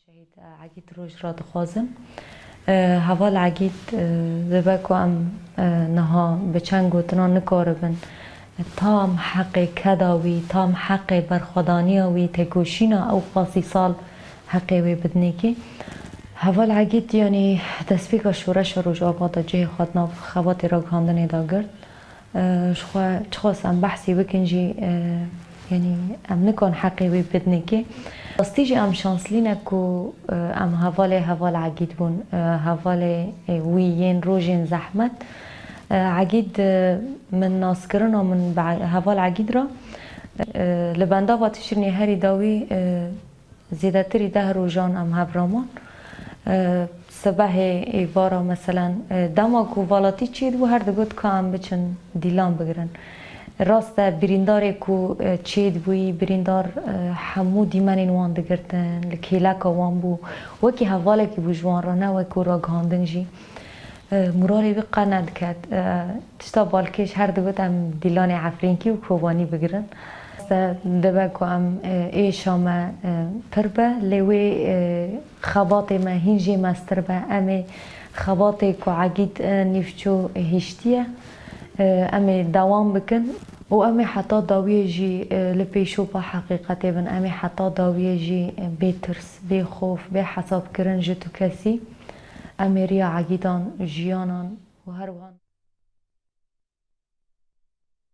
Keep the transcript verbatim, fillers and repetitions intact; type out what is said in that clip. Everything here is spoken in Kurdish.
Şehîd Egîd Roj ra dixwazim. E, Heval Egîd, e, dibe ku em, e, niha bi çend gotinan nikaribin tam heqê keda wî, tam heqê berxwedaniya wî, têkoşîna ew pasî sal heqê wê bidinê kê. Heval Egîd, yanî destpêka şoreşa Rojava de cihê xwe di nav xebatê ragihandinê de girt. E, ji xwe çiqas em behsî bikin jî, e, yanî em nikan heqê wê bidinê kê. Rastî jî em şanslî ne ku, e, em hevalê Heval Egîd bûn, e, hevalê, e, wî yên rojên zehmet. E, Egîd, e, min naskirina min bi Heval Egîd re, e, li bendava Tişrînê herî dawî, e, zêdetirî deh rojan em hev raman. E, sibehê êvara, meselen, e, dema ku valatî çêdibû, her digot ka em biçin dîlan bigirin. Rast e, birîndarê ku, e, çêdibûyî, birîndar, e, hemû dîmenên wan digirtin, li kêleka wan bû. Wekî hevalekî bû ji wan re, ne wekî ragihandin jî. E, moralê wî qe nediket. E, tişta balkêş her digot em dîlanê Efrînkî û Kobanî bigirin. Rast e, dibe ku em, e, êşa me, e, pir be, lê wê, e, xebatê me hîn jê mestir be. Em ê xebatê ku Egîd, e, nîvço hiştiye, e, em ê dewam bikin û em ê heta dawiyê jî, e, li pêşopa heqîqetê bin. Em ê heta dawiyê jî, e, bê tirs, bê xof, bê hesabkirin ji tu kesî. Em ê riya Egîdan, jiyanan û her wiha